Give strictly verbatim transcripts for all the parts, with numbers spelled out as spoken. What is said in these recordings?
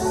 Are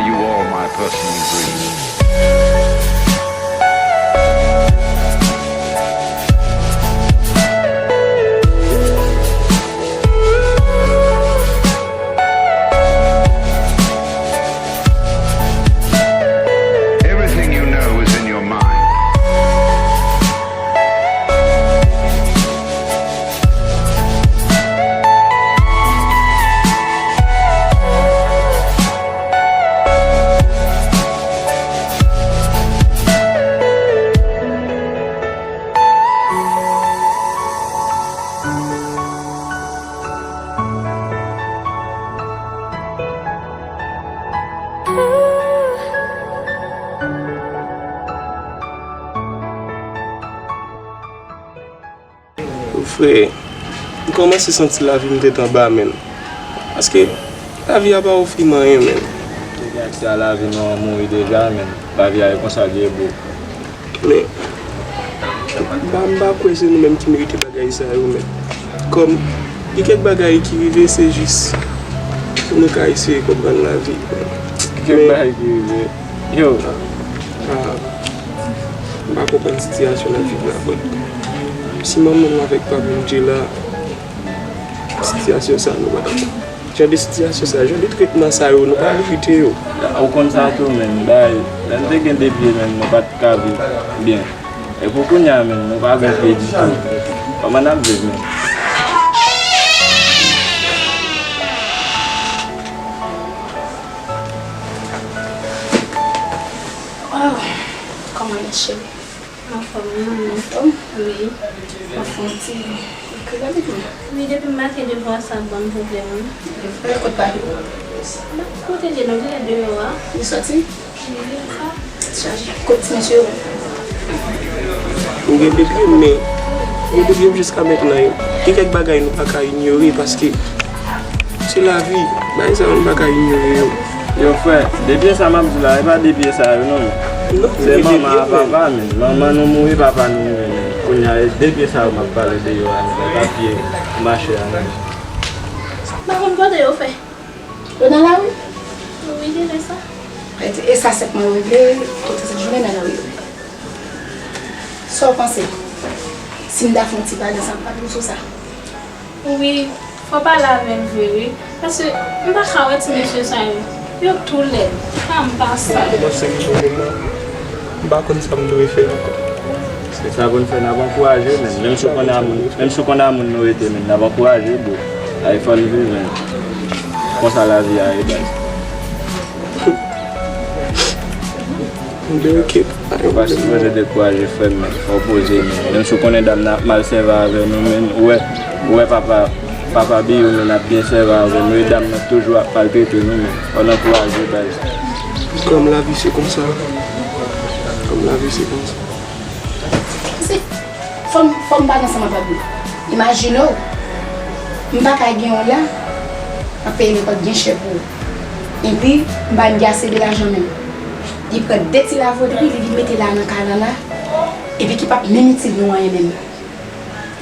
you all my personal dreams? Everything you know is in your mind. Frè, m kòmanse santi lavi m tèt anba, menn. Paske lavi a pa ofri m anyen, menn. Depi ak sa, lavi nou an mouri deja, menn. Lavi a e konsa l ye, bro. Men, m pa, m pa kwè se nou menm ki merite bagay sa yo, menn. Kòm, gen kèk bagay ki rive, se jis pou nou ka eseye konprann lavi. Gen kèk bagay ki rive. Yo. Ah, m pa konprann sitiyasyon nan vil la, bro. Si manman m avèk papa m te la, sitiyasyon sa nou pa t ap, jan de sitiyasyon sa, jan de tretman sa yo, nou pa merite yo. Ou konn sa tou, menn, bay, lè n te gen de pye, menn, nou pa t ka viv byen. E pou kounye a, menn, nou pa gen pye ditou. Kòman n ap viv, menn? Waw, kòman ye, cheri? Anfòm, wi, manmi. Anfòm? Wi. Anfòm, ti. Wi, depi maten devwa sa ap ban m pwoblèm, wi. Kote papi w? Kote l ye, non, li deyò a. Li soti? Wi, li la. Kote ti mesye yo? M gen de pye, men gen de pye jiska mentnan yo. Gen kèk bagay nou pa ka inyore paske se lavi, bagay sa yo nou pa ka inyore yo. Yo, frè, de pye sa m ap di la, e pa de pye sa yo, non. Non, se manman a papa, menn. Manman nou mouri, papa nou mouri, menn. Kounye a, e de pye sa yo m ap pale de yo a, menn. E pa pye mache a, menn. M pa konn kote yo fè. Yo nan lari? Wi, genlè sa. E, e sa sèt mwa yo regle, tout sa, sèt jounen nan lari yo. Sa w panse? Si m ta fè yon ti pale ansanm ak ou sou sa? Wi, fò w pale avè l vre, wi. Paske m pa ka wè ti mesye sa yo. Yo tou lèd. Ah, m pa sa. M pa konn sa m dwe fè ankò. Se sa pou n fè, n ap ankouraje yo, menn. Menm si w konn a moun, menm si w konn a moun nou rete, menn, n ap ankouraje yo, bro. Ay, fò n viv, menn. Konsa lavi a ye, baz. Ou pa sipoze dekouraje, frè m, men fò w poze, men. Menm si w konnen dam nan ap mal sèvi avè nou, men ou wè, ou wè papa, papa Biyo, men ap byen sèvi avè nou, e dam nan toujou ap maltrete nou, men fò n ankouraje, baz. Kòm lavi se konsa. Kòm lavi se konsa. Fò m, fò m pale ansanm ak papa Biyo. Imajine w, m pa ka gen w la, m ap peye lekòl byen chè pou ou. Epi, m pa menm gen ase de lajan menm. Li pran de ti lavwa li, li vin mete la nan kay lan la, epi ki p ap menm itil nou anyen menm.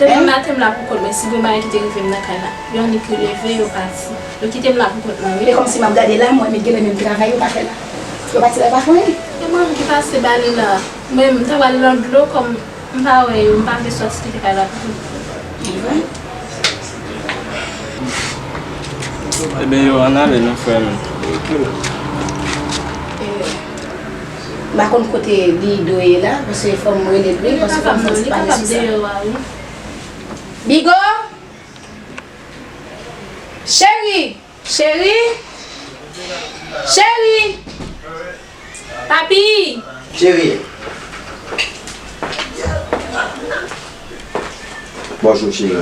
Depi maten m la pou kont mwen, si gen bagay ki te rive m nan kay la, yo annik yo leve, yo pati. Yo kite m la pou kont mwen, wi. E kòmsi m ap gade la, m wè met genlè menm travay yo pa fè la. Yo pati la, yo pa fè anyen. E mwen menm ki pase ba li la, mwen menm, m ta pral nan dlo kòm m pa wè yo, m pa vle sòti kite kay la pou kont mwen. Li vre? Ebyen, yo, ann ale non, frè m. E, m pa konn kote Bigo ye la, paske fò m rele l, wi, paske fò m santi pale sou sa. Bigo! Cheri! Cheri! Cheri! Papi! Cheri! Bonjou, cheri.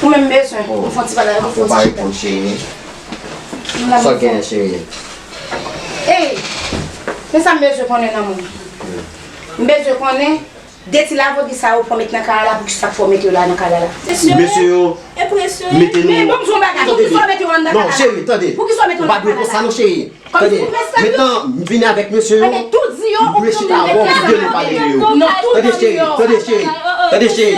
Ou menm bezwen. Oh, ou fè yon ti pale avè m, ou fè yon ti chita. Ou pa reponn, cheri. Sa w genyen, cheri? Ey! Men sa m bezwen konnen nan moun. M bezwen konnen de ti lavodi sa yo pran met nan kay la, poukisa fò mete yo la nan kay la la? Mesye yo mete nou. Men bon, m di yon bagay, poukisa w mete yo anndan kay la? Non, cheri, tande. Poukisa w mete yo anndan kay la? Ou pa dwe konsa non, cheri. Tande, mentnan, m vini avèk mesye yo, m dwe chita avè w pou byen nou pale de yo. Tande, cheri, tande, cheri, tande, cheri,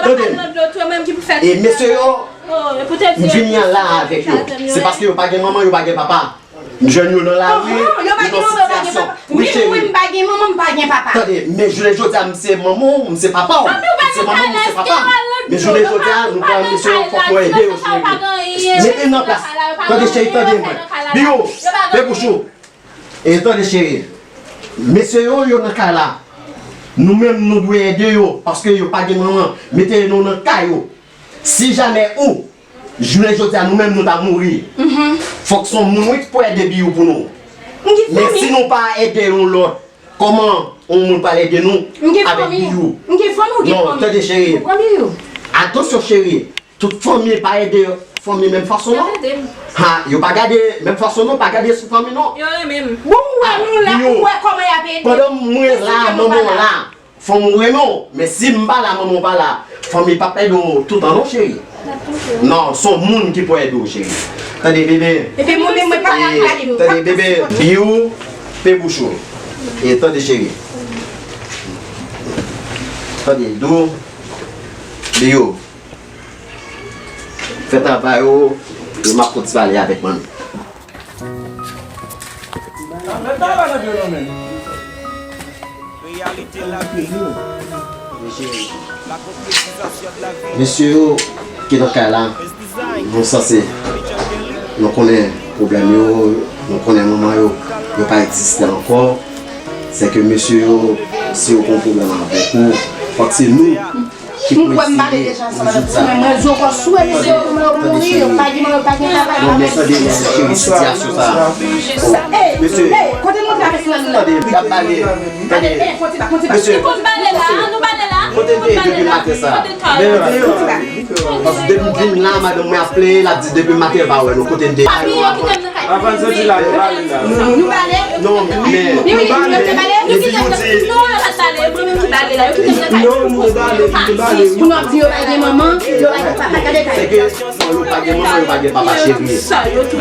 tande m. E mesye yo, m vini an la avèk yo. Se paske yo pa gen manman, yo pa gen papa. M jwenn yo nan lari, yo nan sitiyasyon. Wi, cheri. Mwen, m pa gen manman, m pa gen papa. Tande, men jounen jodi a, m se manman w, m se papa w. M se manman w, m se papa m. Men jounen jodi a, nou pran mesye yo, fòk nou ede yo, cheri. Mete n nan plas. Tande, cheri, tande mwen. Biyo, fè bouch ou. E tande, cheri. Mesye yo, yo nan kay la. Nou menm, nou dwe ede yo, paske yo pa gen manman. Mete nou nan kay yo. Si jamè ou, jounen jodi a, nou menm, nou ta mouri. Fòk se yon moun, wi, ki pou ede Biyo pou nou. Men si nou pa ede yon lòt, kòman yon moun pral ede nou avèk Biyo? M gen fanmi. M gen fanmi, ou gen fanmi. Non, tande, cheri. Ou pran Biyo. Atansyon, cheri. Tout fanmi pa ede fanmi menm fason, non. Ha, yo pa gade menm fason, non, pa gade sou fanmi, non. Yo renmen m. Bon, ou wè nou la, ou wè kòman y ap ede. Pandan mwen la, manman w la. Fanmi w renmen w, men si m pa la, manman w pa la, fanmi p ap ede w toutan, non, cheri. Non, se yon moun ki pou ede w, cheri. Tande, bebe. Epi mwen menm, mwen pa la, gade m. Tande, bebe. Biyo, fè bouch ou. E tande, cheri. Tande, dou. Biyo. Fè travay ou, e m ap fè yon ti pale avèk manmi. Reyalite lavi. La konkretizasyon de lavi. Mesye yo ki nan kay la, nou sanse, nou konnen pwoblèm yo, nou konnen manman yo, yo pa egziste ankò. Se ke mesye yo, si yo gen yon pwoblèm avèk ou, fòk se nou ki pou eseye rezoud sa. Tande, cheri. Non, men tande, cheri, sitiyasyon sa. Mesye, tande, m ap pale. Tande. Mesye, kote m te ye depi maten sa? Paske depi m vin la, madanm mwen ap plenyen, l ap di depi maten l pa wè nou. Kote n te ye? Avan n soti la, nou pale la. Nou pale? Non, men. Wi, wi, nou te pale? Epi yo di. Non, yo pa t pale. Mwen menm ki pale la. Yo kite m nan kay. Non, nou te pale, nou te pale. Pou nou ap di yo pa gen manman, yo pa gen papa, gade kay. Se ke, bon, yo pa gen manman, yo pa gen papa, cheri.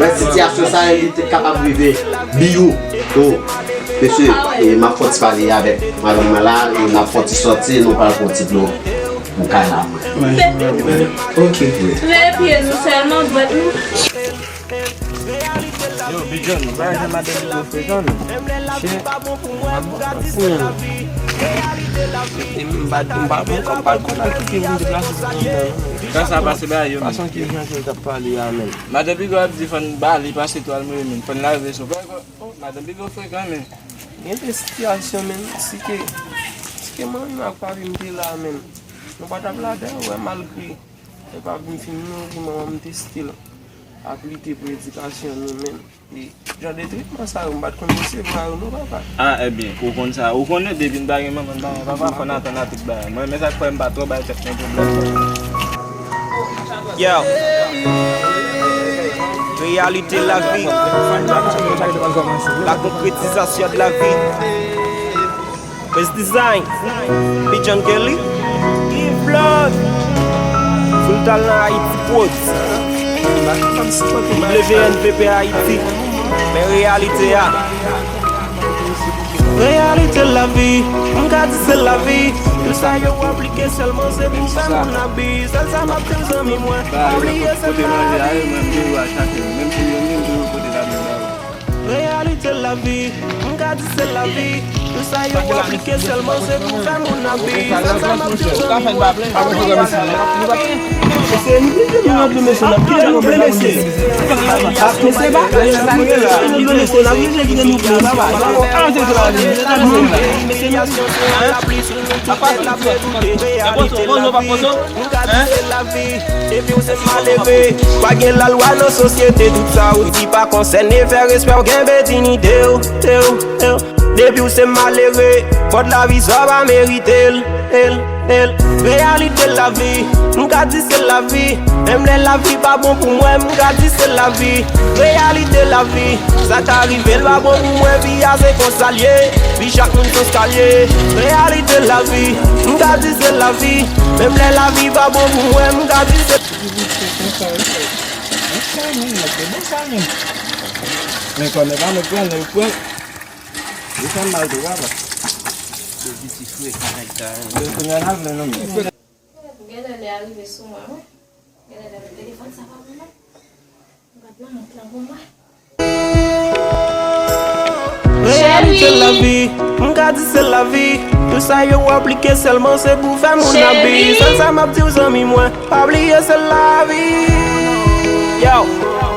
Wè, sitiyasyon sa, li te kapab rive. Biyo. Oh, mesye, e, m ap fè yon ti pale avèk madanm mwen la, e n ap fè yon ti sòti, nou pral pran yon ti dlo pou kay la. Ok. Leve pye nou sèlman, dwèt nou. Yo, Bidjòn, nou pa janm ap ede yo frekan, non. Chè. E m pa, m pa, m pa, m pa konn ak ki pye pou m deplase pou m nan, non. Sa, sa pase ba yo. Fason ki jan ke l t ap pale a, menm. Madan Bigo ap di fò n ba li pase twal mouye, menm. Fò n lave sou. Oh, madan Bigo frekan, menm. Gen de sitiyasyon, menm, si ke, si ke manmi m ak papi m te la, menm. Nou pa t ap ladan, wè, malgre. Epa pou m fin mouri, manman m te still ap lite pou edikasyon nou, men, e, jan de tretman sa yo, m pa t konn resevwa yo, non, papa. Ah, ebyen, ou konn sa. Ou konnen depi n pa gen manman, n pa gen papa, fò n atann a tout bagay. Mwen, men sa k fè m pa twò bay tèt mwen pwoblèm. Yo. Reyalite lavi. La konkretizasyon de lavi. Best Design, Bijan Kelly, Give Blood, Full Talent Haiti Prod, W N V P Haiti, men reyalite a. Reyalite lavi, m ka di se lavi. Tout sa yo aplike sèlman se pou fè moun abi. Sèl sa m ap di zanmi mwen, pa bliye se lavi. Reyalite lavi, m ka di se lavi. Tout sa yo aplike sèlman se pou fè moun abi. Sèl sa m ap di zanmi mwen, pa bliye se lavi. Depi w se malere, pa gen lalwa nan sosyete. Tout sa ou di pa konsène, fè respè w, kenbe diyite w, te w, te w. Depi w se malere, fòt lavi sa w pa merite l, l, l. Reyalite lavi, m ka di se lavi. Menm lè lavi pa bon pou mwen, m ka di se lavi. Reyalite lavi, sa ka rive l pa bon pou mwen. Vi a se konsa l ye, vi chak moun se sa l ye. Reyalite lavi, m ka di se lavi. Menm lè lavi pa bon pou mwen, m ka di se Men kòm e pa mwen k pran, nèg pran. Li fè m mal tou, papa. Yo di ti frè, kanay sa, hein. Yo kounye a n ap vle nou menm. Genlè lè a rive sou mwen, wi. Genlè lè telefòn sa pa pou mwen. M pa t nan mont lan pou mwen. Reyalite lavi, m ka di se lavi. Tout sa yo aplike sèlman se pou fè moun abi. Sèl sa m ap di w zanmi mwen, pa bliye se lavi. Yo,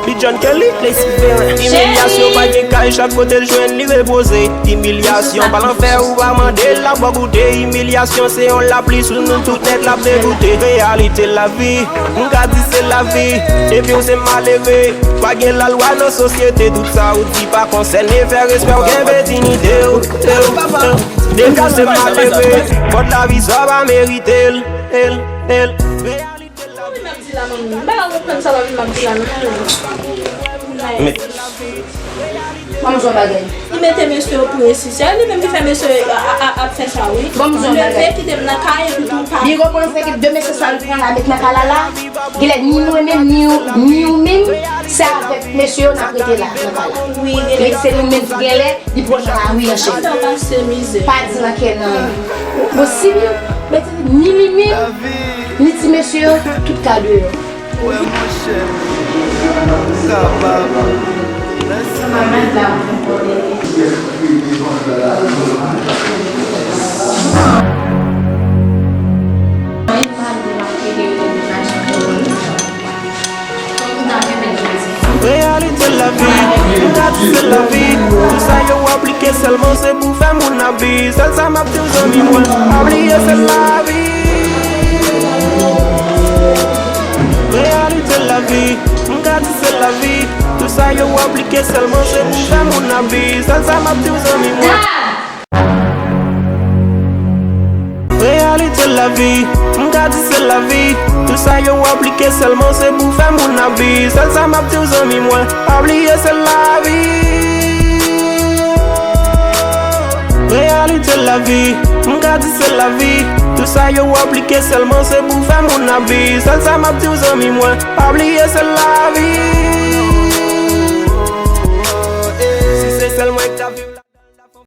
Big John Kelly, Play Silverin. Imilyasyon pa gen kay, chak kote l jwenn li repoze. Imilyasyon pa lanfè, ou pa mande l, l ap bò goute. Imilyasyon se yon lapli sou nou tout nèt, l ap degoute. Reyalite lavi, m ka di se lavi. Depi w se malere, pa gen lalwa nan sosyete. Tout sa ou di pa konsène, fè respè w, kenbe diyite w. Depi w se malere, fòt lavi sa w pa merite l, l, l. Reyalite lavi. M pa konprann sa lavi m ap di la non. Ban m di w yon bagay. Li mete mesye yo presi. Se li menm ki fè mesye yo a- a- a- ap fè sa, wi. Ban m di w yon bagay. Leve kite m nan kay, epi tou pa. Li rekonèt ke de mesye sa l pran la met nan kay la la. Genlè ni mwen menm, ni ou, ni ou menm, se avèk mesye yo n ap rete la nan kay la. Wi, genlè. Men se nou menm ki genlè, li pran nan lari an chèn. Sa w pase mizè. Pa di nan kè nan. Bon, si li mete ni li menm, ni ti mesye yo, tout ka deyò. Wè monchè, m kapab. Mèsi. Reyalite lavi, m ka di se lavi. Tout sa yo aplike sèlman se pou fè moun abi. Sèl sa m ap di w zanmi mwen, pa bliye se lavi. Reyalite lavi, m ka di se lavi. Tout sa yo aplike sèlman se pou fè moun abi. Sèl sa m ap di w zanmi mwen. Reyalite lavi, m ka di se lavi. Tout sa yo aplike sèlman se pou fè moun abi. Sèl sa m ap di w zanmi mwen, pa bliye se lavi. Reyalite lavi, m ka di se lavi. Tout sa yo aplike sèlman se pou fè moun abi. Sèl sa m ap di w zanmi mwen, pa bliye se lavi.